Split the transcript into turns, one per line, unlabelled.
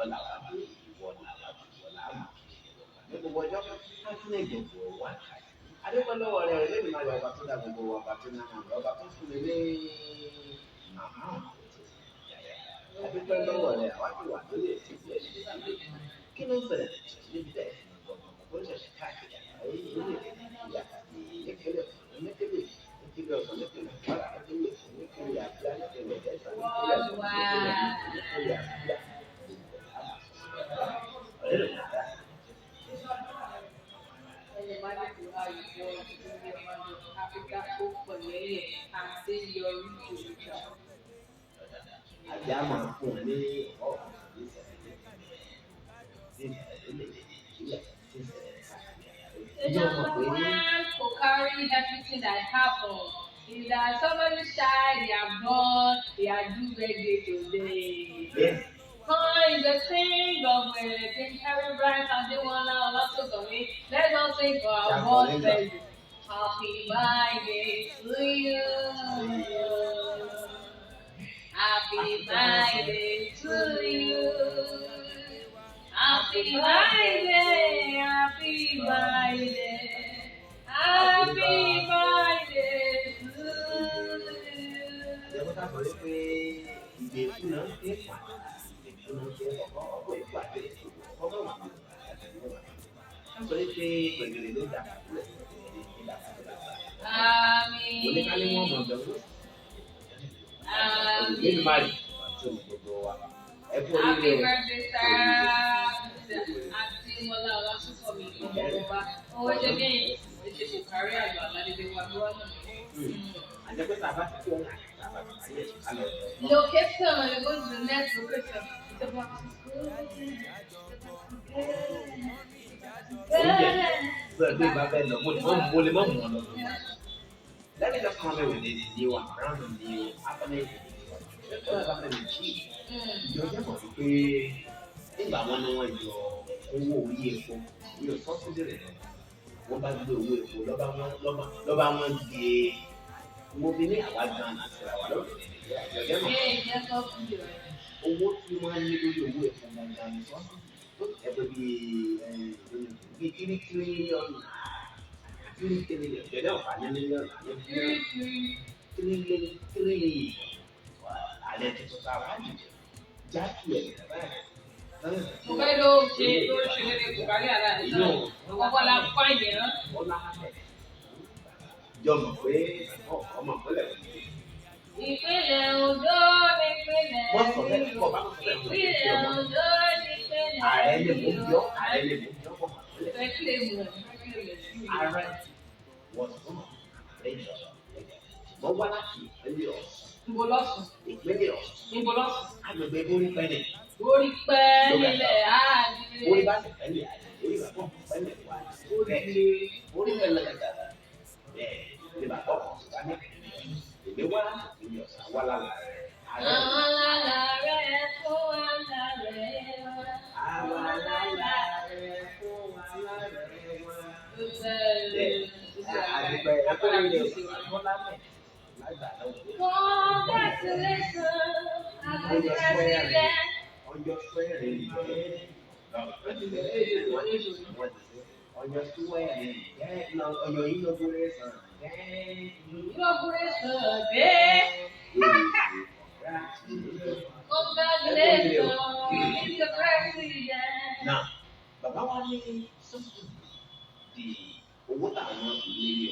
Ìwọ làwa bí, ìwọ làwa bí, ìwọ làwa bí. Ní gbogbo ọjọ́, láti ní gbogbo wákàtí. Adúpẹ́ lọ́wọ́ rẹ̀ Olódùmarè, ọba tó dá gbogbo wa, ọba tó ní àwọn ọba tó fún mi ní màmá. Adúpẹ́ lọ́wọ́ rẹ̀, àwa ti wà lórí ètò ìgbẹ́. Kí ló ń ṣẹlẹ̀ níbi tẹ̀? Ó ń ṣẹ̀ṣẹ̀ káàkiri àgbáyé, orílẹ̀-èdè Nàìjíríà, nípínlẹ̀ nípínlẹ̀ nípínlẹ̀ Ọ̀ṣun, nípínlẹ̀ Kwara, nípínlẹ̀ Èkó, nípínlẹ̀ Àbújá, nípínlẹ̀ Delta, nípínlẹ̀ Ọ̀ṣun, nípínlẹ̀ Àbújá. Ọ̀rẹ́ rẹ̀ dá. Àbí a máa fún un ní ọ̀pọ̀ ní ìṣẹ̀lẹ̀ ní ìṣẹ̀lẹ̀ lórílẹ̀-èdè Nàìjíríà tí ìṣẹ̀lẹ̀ káàkiri àgbáyé.
The
Ǹjẹ́ o mọ̀
number
pé
one to carry everything that happened is that somebody child they are born, they are do birthday today.
Bẹ́ẹ̀
Is the king of King Harry Bryant and Demola Olasunkanmi. Let's all sing for our
Ṣàkọlé
born
lọ.
birthday. Happy birthday to you. Happy birthday to you. Happy birthday, happy birthday, happy birthday to you.
Àjẹkọ́ tá a sọ wípé ìgbèkú náà ń ké pàdé, ìgbèkú náà ń ké ọkọ̀ ọkọ̀ ìkú àti ètò ọkọ̀ mọ̀ wà ní ká sọ wípé pẹ̀lú ló dà kúlẹ̀ pẹ̀lú ló dà kúlẹ̀. Oníkálí wọn mọ̀
Àmín.
ọ̀dọ̀ wọn.
Àmín.
Olódùmarè tó ní gbogbo wa. Ẹ kú
Happy
oríire o.
birthday, sir. Àti Mọ́lá Ọlásùnkànmí ọmọ ọba. Owó ṣe kí ni ṣe kò kárí àgbà aládédé wa bí wọ́n náà.
Àjẹpẹ́ tá a bá ti kó ọ̀nà tá a bá ti parí ẹ̀sùn ká lọ.
Location, you go to the next location. It's about to go. It's about to go.
Oúnjẹ bẹ́ẹ̀ bí ìbá bẹ́ẹ̀ lọ, mo lè mọ̀ mọ̀ lọ. Let me just come in with this new and brand new happening. What happening with cheese? Ìjọ jẹ́ mọ̀ wípé nígbà wọn ni wọ́n yọ owó orí epo, yọ subsidy rẹ̀, wọ́n bá gbé owó epo lọ́ba wọn gbé mo fi ní àwa gan àti ra wa lọ́dọ̀ Nàìjíríà. Ìjọ jẹ́ mọ̀
Ṣé ìjẹ́ subsidy rẹ̀?
Owó tí wọ́n ní lórí owó epo gangan ní subsidy tó ẹgbẹ́ bíi 3 trillion, 3 trillion. Ìjọ jẹ́ ọ̀fà ní mílíọ̀nù ní
Three, three.
Trillion, trillion. Àlẹ́ tuntun tá a wá jù jákè ẹ̀ báyìí.
Mo fẹ́ ló ṣe ló ṣe lédè kò kárí àlá ẹ̀ náà. Ọkọ̀ la fáìlì rán.
Bọ́lá Ahmed jọ mọ̀ pé ọmọ ìpínlẹ̀ Ondo.
Ìpínlẹ̀ Ondo nípínlẹ̀
Wọ́n sọ bẹ́ẹ̀ kọ́ bá sọ bẹ́ẹ̀ mọ̀
Ìpínlẹ̀ Ondo nípínlẹ̀
Ààrẹ lè mú bí ọ́, ààrẹ lè mú bí ọ́, kọ́ mọ̀ ìpínlẹ̀.
Fẹ́ kílè mú ẹ̀, fẹ́ kílè mú ẹ̀.
Ààrẹ was born and raised, ṣùgbọ́n wá láti ìpínlẹ̀ Ọ̀ṣun.
Níbo lọ́sùn?
Ìpínlẹ̀ Ọ̀ṣun.
Níbo lọ́sùn?
Agbègbè Borí pẹ́lẹ̀.
Orí pẹ́ nílẹ̀ àdìrẹ.
Orí bá sì pẹ́lẹ̀ àti orí bàbá pẹ́lẹ̀ wá bẹ́ẹ̀ orí pẹ́lẹ̀ gàgàrà bẹ́ẹ̀ ní bàbá ọ̀sùn wá ní ìpínlẹ̀ èmi wá láti ìpínlẹ̀ Ọ̀ṣun wá lára rẹ̀.
Àwọn lára rẹ̀ fún wa lára rẹ̀ wá.
Àwa lára rẹ̀ fún wa lára rẹ̀ wá. Àdìpẹ́ ẹ̀kọ́ rẹ̀ Bọ́lá mẹ́ lágbà lọ́wọ́.
Congratulations, happy president.
Ọjọ́ swearing ọjọ́ swearing ọjọ́ inauguration.
Inauguration day. Congratulations, Mr. President.
Now, bàbá wa ní subsidy di owó táwọn fi lé